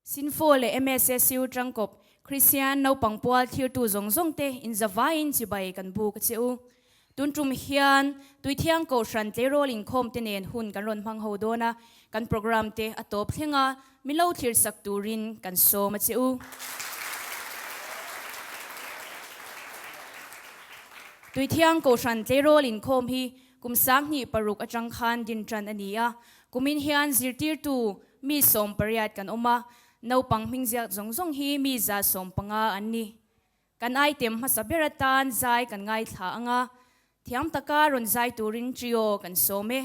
Synfo leh MSSU tangkawp Kristian naupang pual thirtu zawng zawng te inzavaiin chibai kan buk a che u. Tun tum hian Tuithiang Kohhran tleirawl inkhawm te nen hun kan rawn hmang ho dawn a, kan programme te a tawp thleng a, min lo thlir sak turin kan sawm a che u. Tuithiang Kohhran tleirawl inkhawm hi kum 2006 atang khan din tan a ni a, kumin hian zirtirtu mi 18 kan awm a, naupang hming ziak zawng zawng hi mi 150 an ni. Kan item hmasa ber atan zai kan ngaithla anga, thiam taka rawn zai turin trio kan sawm e.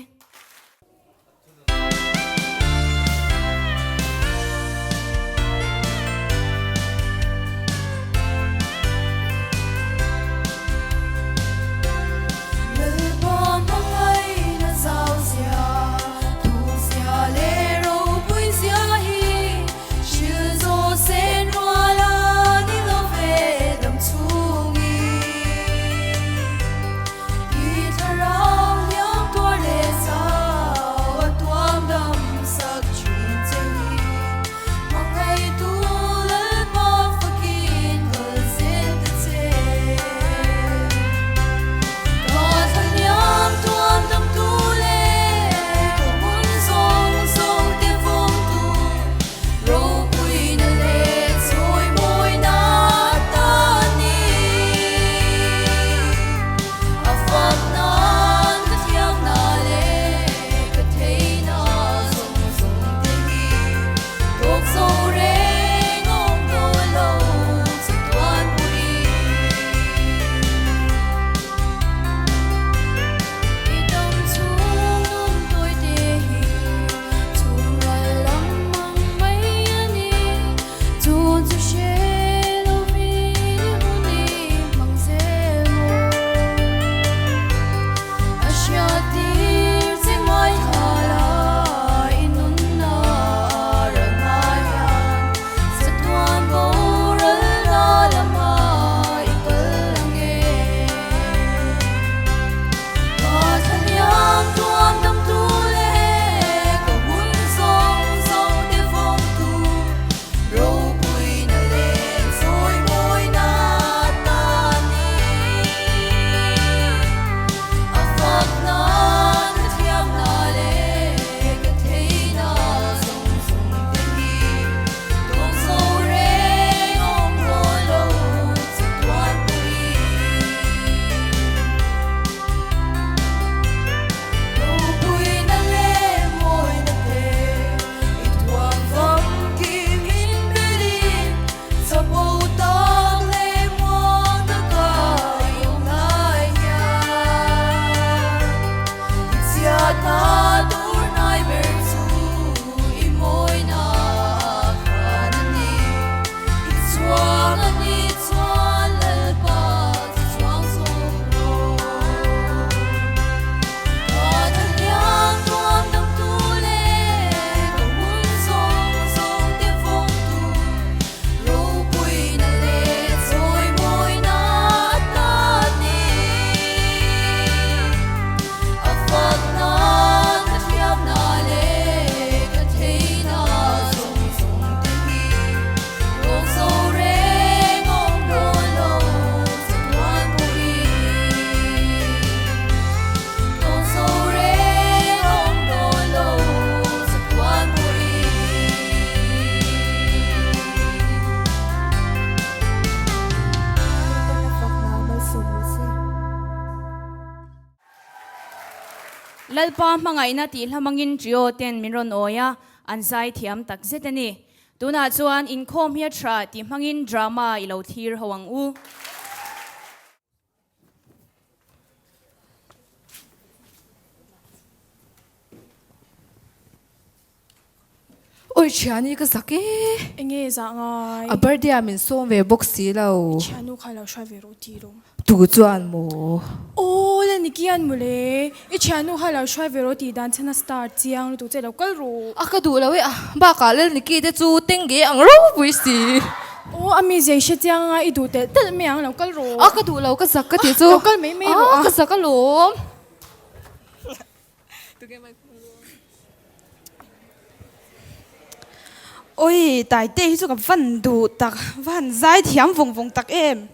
Lalpa hmangaihna tih hlamangin trio ten min rawn awi a, an zai thiam tak zet a ni. Tunah chuan inkhawm hi a tha tih hmangin drama i lo thlir ho ang u. Oi thiani ka zak e. Enge zah ngai? A birthday ah min sawm ve bawk si lo. I thianu kha lo hruai ve rawh ti rawh. Tu chuan maw? Aw la Nikian mawle. I thianu kha lo hruai ve rawh ti dan chhan a star chiang lutuk che lo kal rawh. A ka duh lo e a, bakah Lal Niki te chu tengge ang ropui si. Aw a mi zei hre chiang anga i duh telh telh mai ang lo kal rawh. A ka duh lo ka zak ka tih chu. Lo kal mai mai rawh a. A ka zak alawm. Oi, Taite hi chu ka van duh tak, va han zai thiam vawng vawng tak em.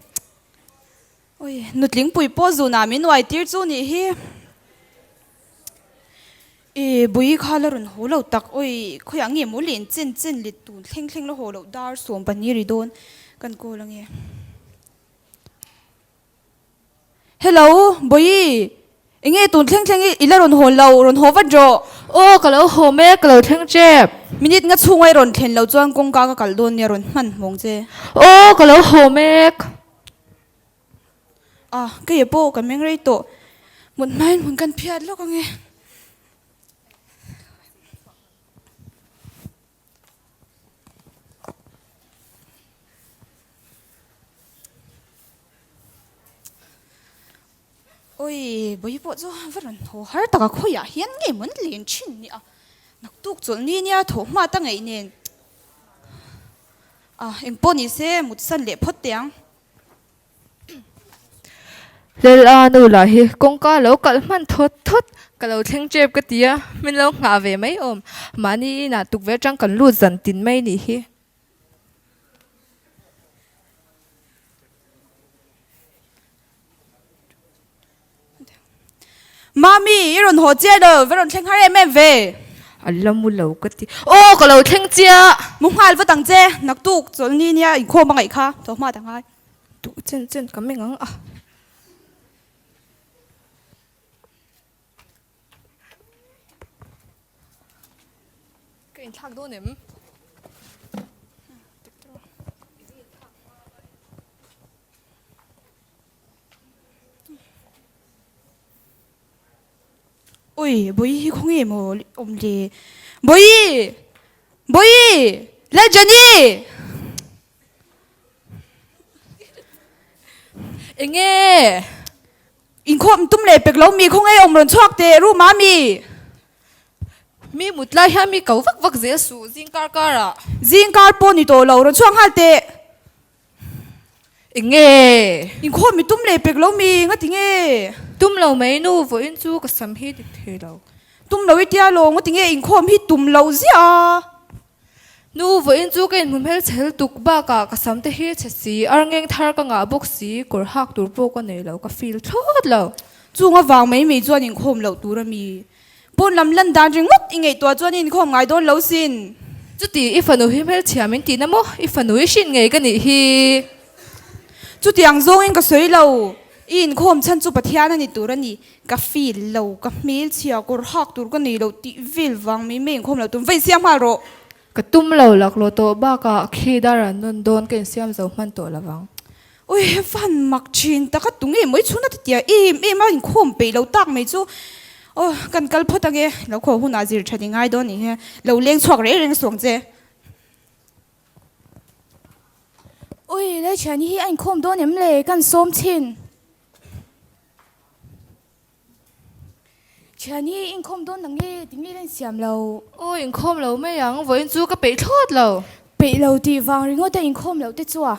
Oi, nutlingpui pawh zunah min uai tir chu nih hi. I bui kha la rawn haw lo tak, oi, khawiah nge maw len chen chen let tun thleng thleng la haw loh dar sawm pahnih ri dawn kan call ange. Hello, Bawihi, enge tun thleng thleng i la rawn haw lo, rawn haw vat rawh. Aw, ka lo haw mek, ka lo thleng tep. Minute nga chhunga i rawn thlen lo chuan kawngka ka kalh dawn nia rawn hman hmawng che. Aw, ka lo haw mek. Ah, kei pawh ka meng rei tawh. Mut hmain hmun kan phiat lawk ange. Oi, bawi pawh chu va rawn haw har tak a, khawiah hian nge maw an len thin ni a, naktuk chawlh ni nia thawh hma ta ngeih nen a, engpawh ni se mut san leh phawt teh ang. Lel-a nu lah hi kawngka lo kalh hman thawt thawt ka lo thleng tep ka ti a, min lo nghah ve mai awm. Mahni inah tukverh atang kan lut zan tin mai nih hi. Mami, i rawn haw chiah lo, va rawn thleng har em em ve. A la mu lo ka ti. Aw, ka lo thleng chiah. Mu nghal vat ang che, naktuk chawlhni nia inkhawm a ngaih kha, thaw hma ta ngai. Duh chen chen ka meng ang a. Ka inthlak dawn em? Ui, Bawihi hi khawnge maw awm le? Bawihi! Bawihi! Le Jenny! Enge? Inkhawm tum leh pek lo mi khawnge awm rawn chhuak teh room ah mi? Mi mut lai hian mi ko vak vak zel suh zing kar kar ah. Zing kar pawh ni tawh lo rawn chhuak nghal teh. Enge? Inkhawm mi tum leh pek lo mi nga ti nge? Tum lo mai nu vawiin chu ka sam hi dik thei lo. Tum lo i tia lo nga ti nge inkhawm hi tum lo ziah a? Nu, vawiin chu ka inhmu hmel chhel tuk bakah ka sam te hi chhe si, arngeng thar ka ngah bawk si, kawr hak tur pawh ka nei lo, ka feel thlawt lo. Chung avang mai mai chuan inkhawm loh tur a mi. Pawn lam lan dan ringawt i ngaihtuah chuan i inkhawm ngai dawn lo sin. Chuti, i fanu hi hmelchhia min tihna maw? I fanu i hrin ngei ka nih hi. Chutiang zawngin ka sawi lo, i inkhawm chhan chu Pathian a ni tur a ni. Ka feel lo, ka hmelchhia kawr hak tur ka nei lo tih vel vang mai mai inkhawm lo tum va insiam nghal rawh. Ka tum lo laklawh tawh bakah khi dar an nawn dawn ka insiam zo hman tawh lovang. Ui van mak thin tak a tu nge maw i chhun a ti tia em em a inkhawm peih lo tak mai chu aw kan kal phawt ange lo khaw hunah zir that i ngai dawn nih hi lo leng chhuak reng reng suang che. Ui Lalthiani hi a inkhawm dawn em le kan sawm thin. Thian hi inkhawm dawn ang nge ti nge la insiam lo? Aw inkhawm lo mai ang, vawiin chu ka peih thlawt lo. Peih lo tih vang ringawt a inkhawm loh te chu a.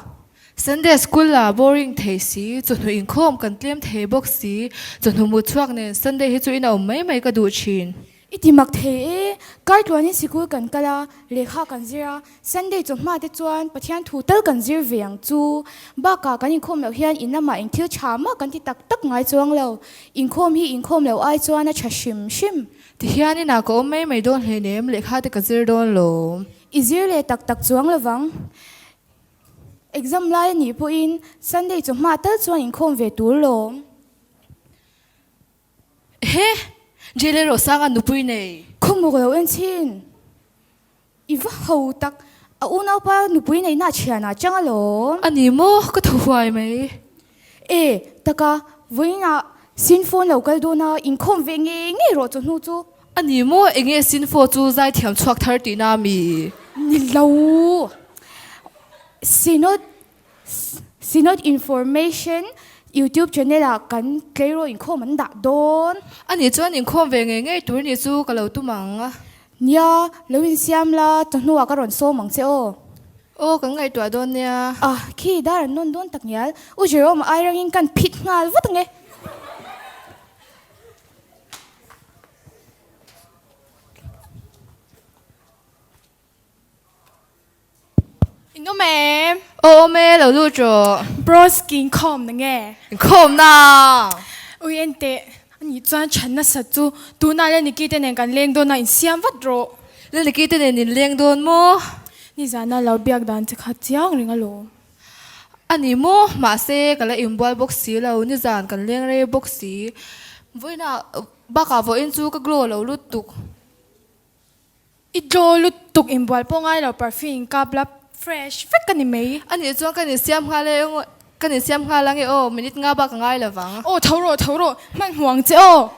Sunday school ah boring thei si, chawhnu inkhawm kan tlem thei bawk si, chawhnu mut chhuak nen Sunday hi chu in a awm mai mai ka duh thin. I ti mak thei e, kar tluanin sikul kan kal a, lehkha kan zir a, Sunday chawhma te chuan Pathian thu tal kan zir ve ang chu. Bakah kan inkhawm loh hian in lamah eng thil tha mah kan ti tak tak ngai chuang lo. Inkhawm hi inkhawm loh ai chuan a tha hrim hrim. Tihian inah ka awm mai mai dawn hleinem, lehkha te ka zir dawn lo. I zir leh tak tak chuang lovang. Exam lai a nih pawhin Sunday chawhma tal chuan inkhawm ve tur lawm. Ehe! Jail erawh sanga nupui nei. Khawmuk lo en chhin. I va ho tak, a unaupa nupui neihna a thianah chang alawm. A ni maw, ka thaw huai mai. E, taka, vawiinah Sinfo lo kal dawn a, inkhawm ve ngei ngei rawh chawhnu chu. A ni maw, enge Sinfo chu zaithiam chhuak thar tihna a mi? Ni lo, Synod Synod Information YouTube channel ah kan tleiraw inkhawm an dah dawn. A nih chuan inkhawm ve ngei ngei tur nih chu ka lo tum ang. Nia, lo insiam la, chawhnuah ka rawn sawm ang che aw. Aw, kan ngaihtuah dawn nia. Ah, khi dar an nawn dawn tak ngial. U Jerome ai rangin kan phit nghal vat ang e. In awm em? Aw awm e, lo lut rawh. Broski inkhawm na nge? Inkhawm na! Ui enteh, ani chuan chhan nasa chu tunah Leniki te nen kan leng dawn a, insiam vat rawh. Leniki te nen in leng dawn maw? Nizana lo biak dan che kha chiang reng alawm. A ni maw? Mahse, ka la inbual bawk si lo, nizan kan leng rei bawk si. Vawiinah bakah vawiin chu ka glow lo lutuk. I glow lutuk inbual pawh ngai lo, perfume in kap la fresh vek a ni mai. A nih chuan ka insiam nghal e, ka insiam nghal ange aw, minute nga bak ka ngai lo vang. Aw tho rawh, tho rawh, hmanhmawh ang che aw.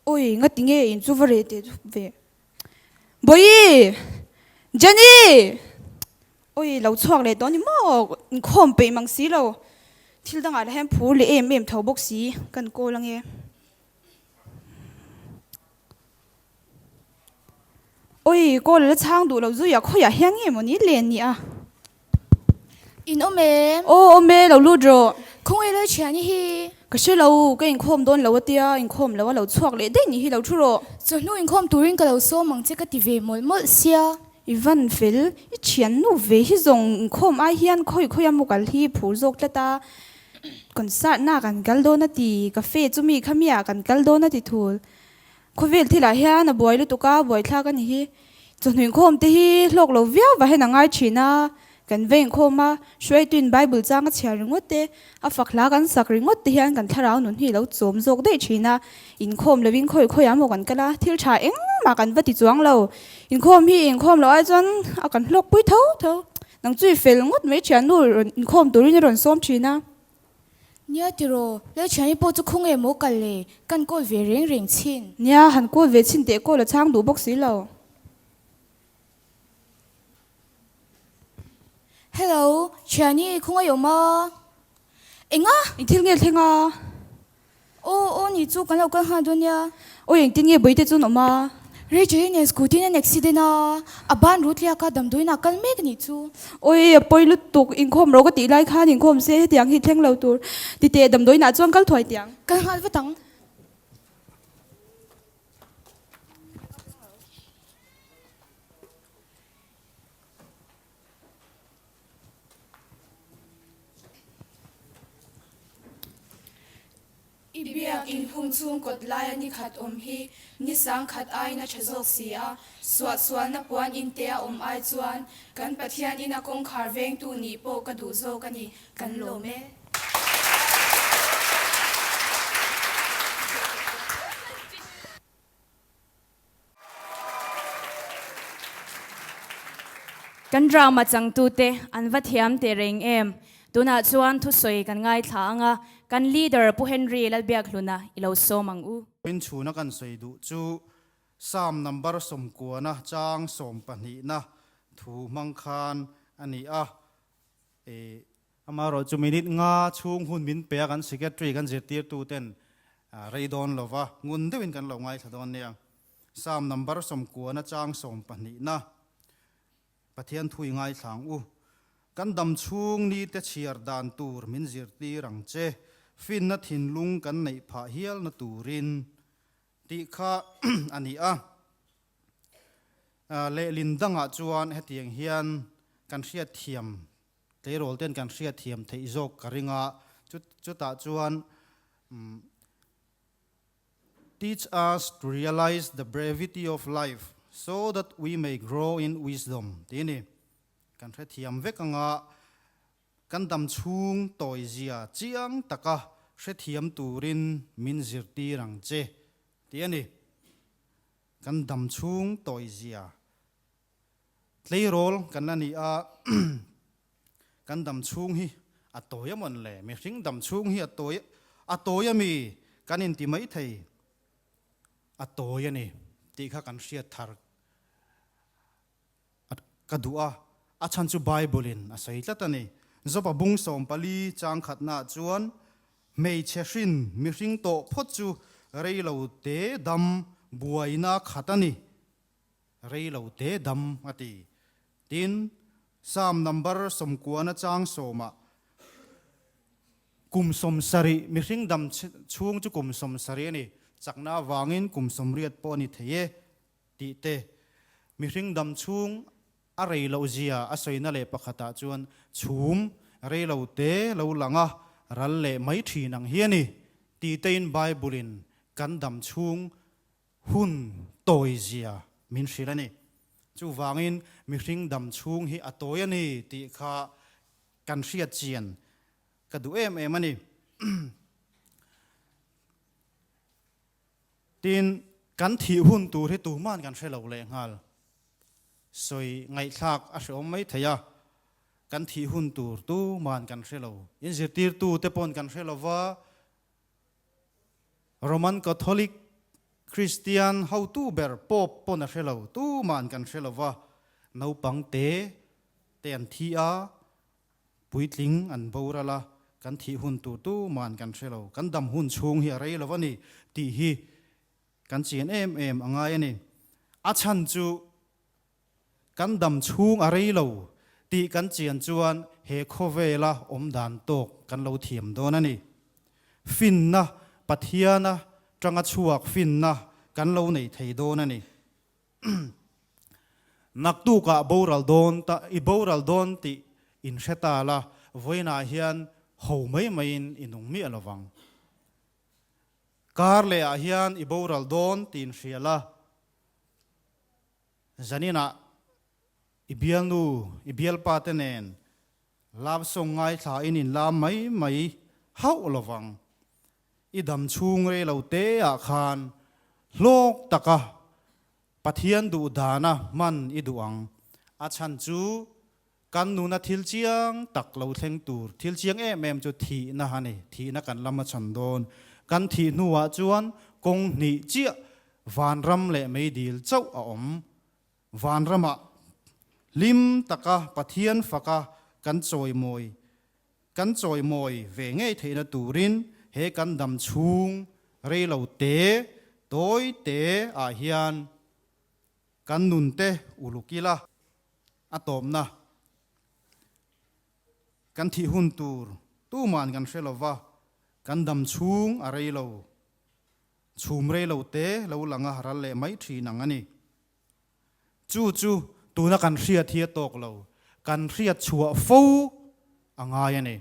Oi, nga ti nge in chu va reh teh ve. Bawihi! Jenny! Oi, lo chhuak leh tawh a ni maw? Inkhawm peih mang si lo. Thil dangah lah hian phur leh em em tho bawk si. Kan call ange. Oi, call la chhang duh lo zui a, khawiah hian nge maw ni len ni a? In awm em? Aw awm e, lo lut rawh. Khawngaih lai thian i hi. Ka hre lo, ka inkhawm dawn lo a tia, inkhawm lo a lo chhuak leh daih ni hi lo thu rawh. Chawhnu inkhawm turin ka lo sawm ang che ka ti ve mawlh mawlh sia. I van fel, i thiannu ve hi zawng inkhawm ai hian khawi khawi a mu kal hi phur zawk tlat a. Concert na kan kal dawn a ti, cafe chu mi kha mi ah kan kal dawn a ti thul. Khawvel thilah hian a buai lutuk a, buaithlak a ni hi. Chawhnu inkhawm te hi hlawk lo viau va hian a ngai thin a, kan va inkhawm a, hruaituin Bible chang a chhiar ringawt te, a fak hla kan sak ringawt te hian kan thlarau nun hi lo chawm zawk daih thin a. Inkhawm lovin khawi khawi ah maw kan kal a, thil tha engmah kan va ti chuang lo. Inkhawm hi inkhawm loh ai chuan a kan hlawk pui tho tho. Nang chu i fel ngawt mai thiannu rawn inkhawm turin i rawn sawm thin a. Nia tiraw, Lalthiani pawh chu khawnge maw kal le, kan call ve reng reng chhin. Nia, han call ve chhin teh call a chhang duh bawk si lo. Hello, Thiani, khawngaih awm a? Enga? Eng thil nge thleng a? Aw, aw ni chu kan lo kal nghal dawn nia. Aw engtin nge Bawihte chuan awm a? Rachel-i nen scooty in an accident a, a ban rut liak a damdawiin ah kal mek anih chu. Awi, a pawi lutuk, inkhawm ro ka tih lai khan inkhawm se hetiang hi thleng lo tur. Titeh damdawiin ah chuan kal thuai tiang. Kal nghal vat ang. I biak inhung chhung kawt laia ni khat awm hi ni sang khat aiin a tha zawk si a, suahsualna puan inte a awm ai chuan kan Pathian ina kawngkhar vengtu nih pawh ka duh zawk a ni, kan lawm e. Kan drama changtute an va thiam teh reng em? Tunah chuan thusawi kan ngaithla ang a, kan leader Pu Henry Lalbiakhluna i lo sawm ang u. Inchhuna kan sawi duh chu Psalm number sawmkuana chang sawmpahnihna thu hmang khan a ni a. I amaherawh chu minute nga chhung hun min pe a, kan secretary kan zirtirtu ten rei dawn lo va, ngun deuhin kan lo ngaithla dawn nia. Psalm number sawmkuana chang sawmpahnihna Pathian thu i ngaithla ang u. Kan dam chhung ni te chhiar dan tur min zirtir ang che, finna thinlung kan neih phah hialna turin tih kha a ni a. Lehlin dangah chuan hetiang hian kan hriatthiam, tleirawl ten kan hriatthiam theih zawk ka ring a, chutah chuan Teach us to realize the brevity of life so that we may grow in wisdom tih a ni. Kan hrethiam vek anga kan dam chhung tawi zia chiang taka hrethiam turin min zirtir ang che tih a ni. Kan dam chhung tawi zia tleirawl kan la ni a, kan dam chhung hi a tawi a mawn le? Mihring dam chhung hi a tawi a tawi a mi kan inti mai thei a tawi a ni tih kha kan hriat thar Ka duh a, a chhan chu Bible-in a sawi tlat a ni. Job-a bung 14 chang khatnaah chuan, Hmeichhe hrin mihring tawh phawt chu rei lo te dam buaina khat a ni, rei lo te dam a ti. Tin, Psalm number sawmkuana chang sawmah, Kum 70, mihring dam chhung chu kum 70 a ni. Chakna avangin kum 80 pawh a ni thei e tih te, mihring dam chhung a rei loh zia a sawina leh pakhatah chuan chhum rei lo te lo lang a, ral leh mai thin ang hi a ni tih tein Bible-in kan dam chhung hun tawi zia min hrilh a ni. Chuvangin mihring dam chhung hi a tawi a ni tih kha kan hriat chian ka duh em em a ni. Tin, kan thih hun tur hi tuhman kan hre lo leh nghal. Sawi ngaihthlak a hreawm mai thei a, kan thih hun tur tuhman kan hre lo. Inzirtirtu te pawn kan hre lo va, Roman Catholic Kristian hotu ber Pope pawn a hre lo, tuman kan hre lo va, naupang te te an thi a, puitling an boral a, kan thih hun tur tuman kan hre lo, kan dam hun chhung hi a rei lo a ni tih hi kan chian em em a ngai a ni. A chhan chu Kan dam chhung a rei lo tih kan chian chuan he khawvela awm dan tawk kan lo thiam dawn a ni. Finna, Pathiana tanga chhuak finna kan lo nei thei dawn a ni. Naktukah boral dawn ta, i boral dawn tih in hre ta la, vawiinah hian ho mai maiin i nung miah lovang. Kar lehah hian i boral dawn tih in hria la, Zaninah i bialnu, i bialpa te nen love song ngaithla in in lam mai mai hauh lovang. I dam chhung rei lo te ah khan hlawk taka Pathian duh dana hman i duh ang. A chhan chu kan nuna thil chiang tak lo thleng tur, thil chiang em em chu thihna a ni. Thihna kan lam a chhan dawn. Kan thih hnuah chuan kawng hnih chiah Vanram leh meidil chauh a awm. Vanramah hlim taka Pathian faka kan chawimawi kan chawimawi ve ngei theihna turin he kan dam chhung reilo te tawi te ah hian kan nun te uluk ila a tawpna kan thih hun tur tuman kan hre lova kan dam chhung a reilo Chhum rei lo te lo lang a ral leh mai thin ang a ni. Chu chu tuna kan hriat hi a tawk lo, kan hriat chhuah fo a ngai a ni.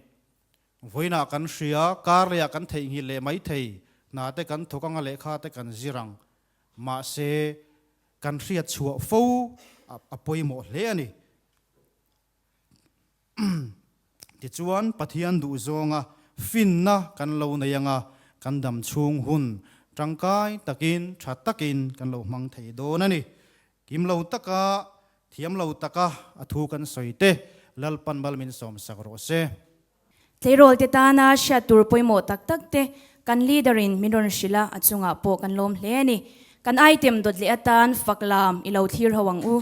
Vawiinah kan hria, kar leiah kan theihnghilh leh mai thei, hna te kan thawk anga lehkha te kan zir ang. Mahse, kan hriat chhuah fo a pawimawh hle a ni. Tichuan, Pathian duhzawnga finna kan lo nei anga kan dam chhung hun tangkai takin, tha takin kan lo hmang thei dawn a ni. Kim lo taka, thiam lo taka a thu kan sawi te Lalpan mal min sawmsak rawh se. Tleirawl te tana hriat tur pawimawh tak tak te kan leader in min rawn hrilh a, a chungah pawh kan lawm hle a ni. Kan item dawt leh atan fak lam i lo thlir ho ang u.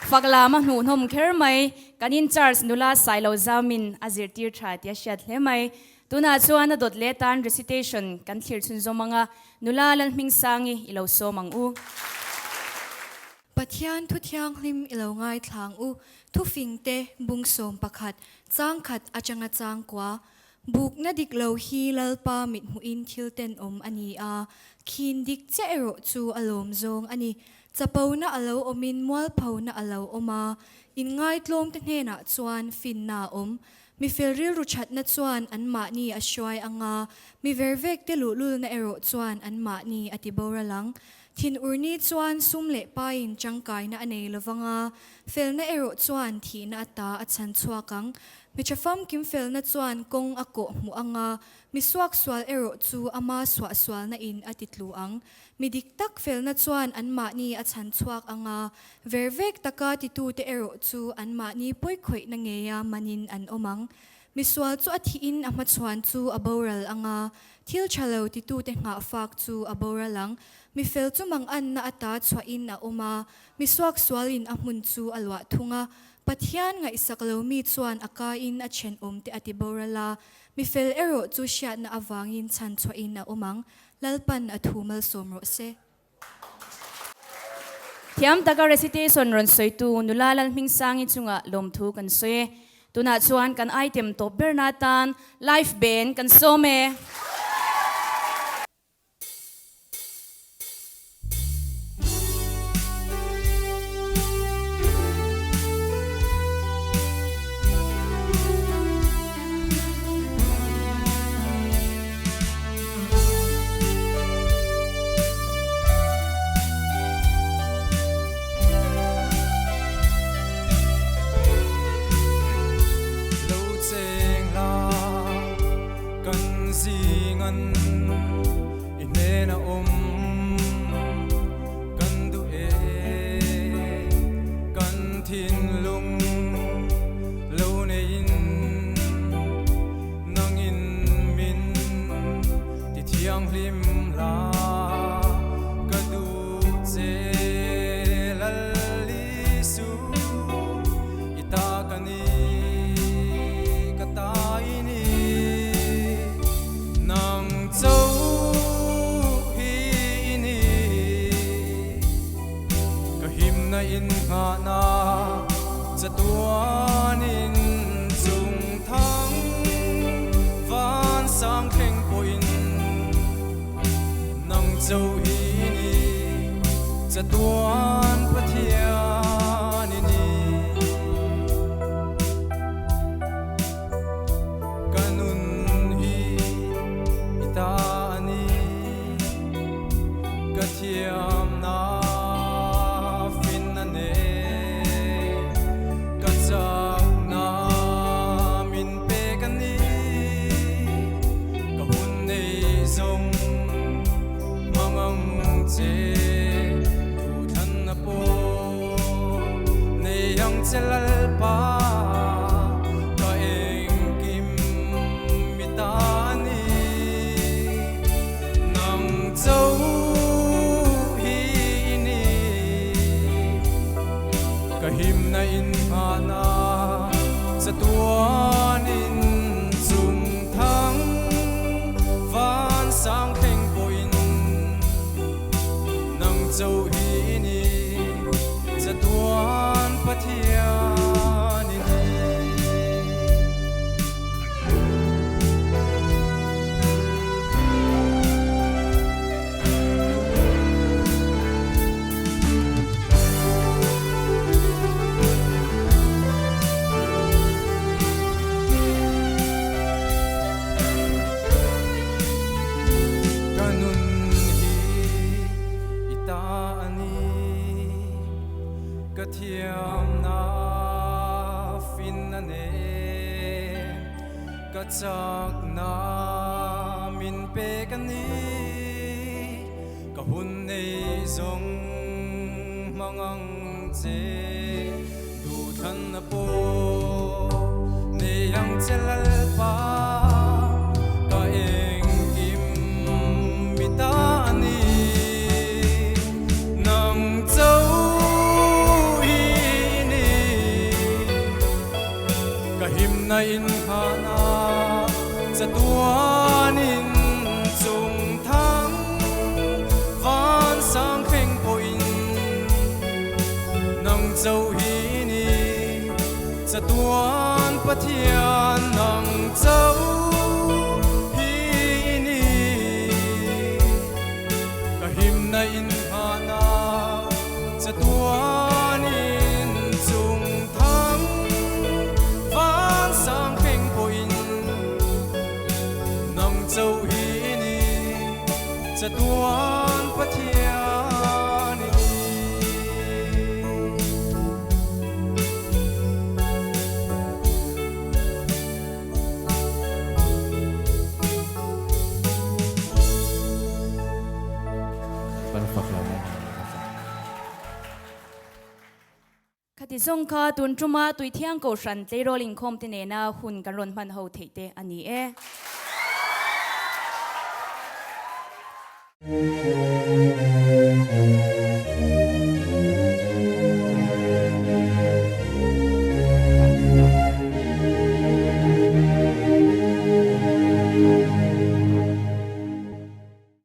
Faklam a hnuhnawm kher mai, kan in charge nula Sailo Zaumin a zirtir tha tih a hriat hle mai. Tunah chuan a dawt leh tan recitation kan thlir chhunzawm ang a, nula Lalhmingsangi i lo sawm ang u. Pathian thu thianghlim i lo ngaithlang u, thufingte bung 11, changkhat atanga changkua, Bukna dik lo hi Lalpa mithmuhin thil tenawm a ni a, khin dik chiah erawh chu a lawm zawng a ni. Chapona a lo awmin mualphona a lo awm a, inngaitlawmte hnenah chuan finna a awm. Mi fel rilru thatna chuan anmahni a hruai ang a, mi vervekte luhlulna erawh chuan anmahni a tiboral ang. Thinurni chuan sum leh pain tangkaina a nei lovang a, felna erawh chuan thihna ata a chhan chhuak ang. Mi tha famkim felna chuan kawng a kawh hmuh ang a, mi suaksual erawh chu ama suahsualna in a titlu ang. Mi dik tak felna chuan anmahni a chhan chhuak ang a, vervek taka titute erawh chu anmahni pawikhawihna ngeia manin an awm ang. Mi sual chu a thihin a hmachhuan chu a boral ang a, thil tha lo titute nghahfak chu a boral ang. Mi fel chu manganna ata chhuahin a awm a, mi suaksualin a hmun chu a luah thung a. Pathian ngaihsak lo mi chuan a kain a thenawmte a ti boral a, mi fel erawh chu hriatna avangin chhan chhuahin a awm ang. Lalpan a thu malsawm rawh se. Thiam taka recitation rawn sawitu nula Lalhmingsangi chungah lawmthu kan sawi e. Tunah chuan kan item tawp berna atan live band kan sawm e. Lo cheng la kan zingan i hnena awm kan duh e kan thinlung lo neiin Nangin min ti thianghlim la ka duh che Lalisu i ta ka ni ka ta i ni Nang cho hi i ni Ka himna in nghahna chatuanin chung thang van sang thleng pawhin nang cho hi ni chatuan Pathian i ni. Ka chakna min pek a ni, ka hun nei zawng hmang ang che. Duhthlanna pawh nei ang che Lalpa, ka engkim mi ta a ni. Nang chauh hi i ni. Ka himna in hmana chatuanin chung thang van sang thleng pawhin nang chauh hi ni chatuan Pathian nang chauh hi ni ka himna in hmana Chatuanin chung thang van sang thleng pawhin nang chauh hi i ni, chatuan Pathian i ni. Khati zawng kha tun tuma Tuithiang Kohhran tleirawl inkhawm te nena hun kan rawn hman ho theih te a ni e.